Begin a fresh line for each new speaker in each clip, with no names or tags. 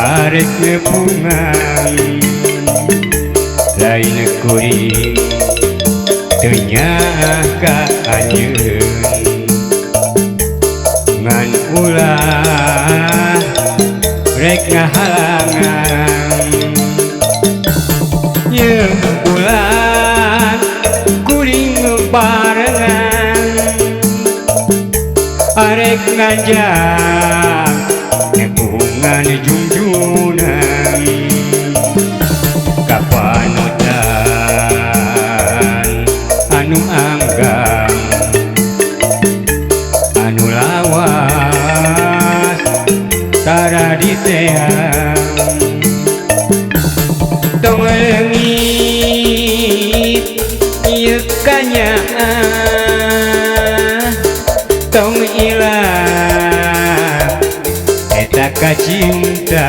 Arek nepungan lain kuring teu nyaah ka anjeun ngan ulah rek ngahalangan ye bulan kuring barengan arek ngajak nepungan jungjunan kapanutan anu anggang anu lawas tara diteang tong leungit ieu kanyaah tong ilang eta kacinta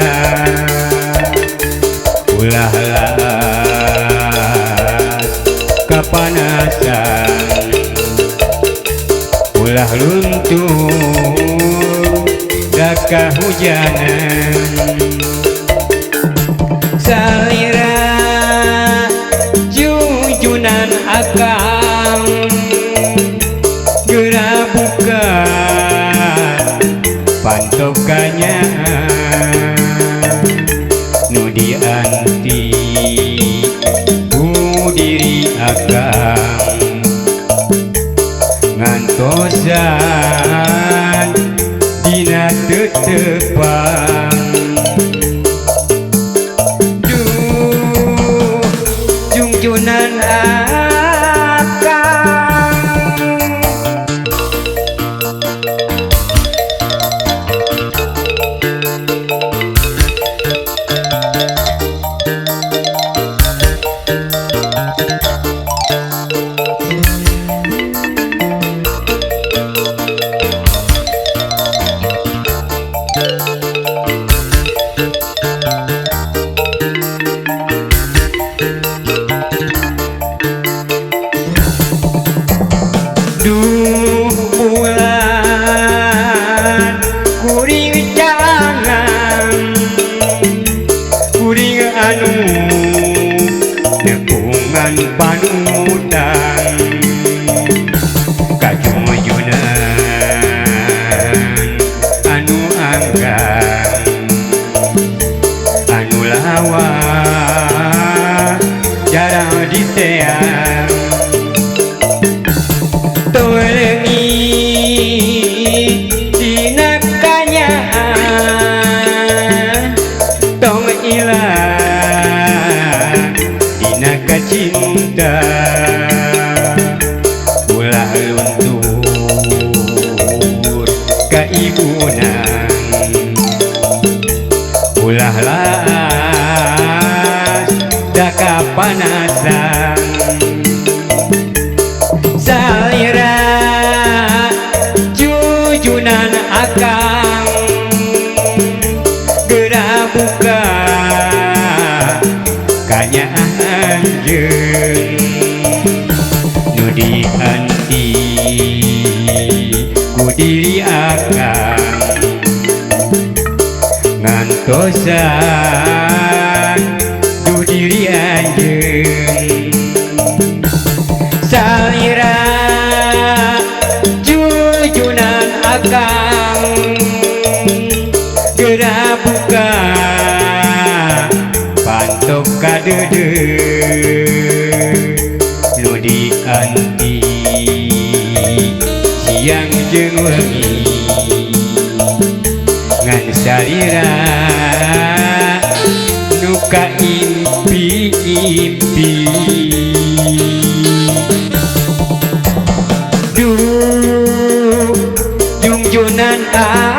ulah laas kapanasan ulah luntur da kahujanan salira jujunan akang geura buka pantokanya nu dianti ku diri akang ngantosan dina tetepang duh jungjunan akang. Duh bulan kuring jangan kuring anu nepungan panutan kajungjunan anu anggang anu lawas jarang diteang tong leungit dina kanyaah tong ilang dina kacinta ulah luntur ka ibunan ulah laas da kapanasan salira jujunan akang geura buka kanyaah anjeun nu dianti ku diri akang ngantosan du diri anjeun salira jujunan akang geura buka pantok kadeudeuh nu dianti siang jeung wengi ngan salira nu kaimpi-impi. Duh jungjunan akang.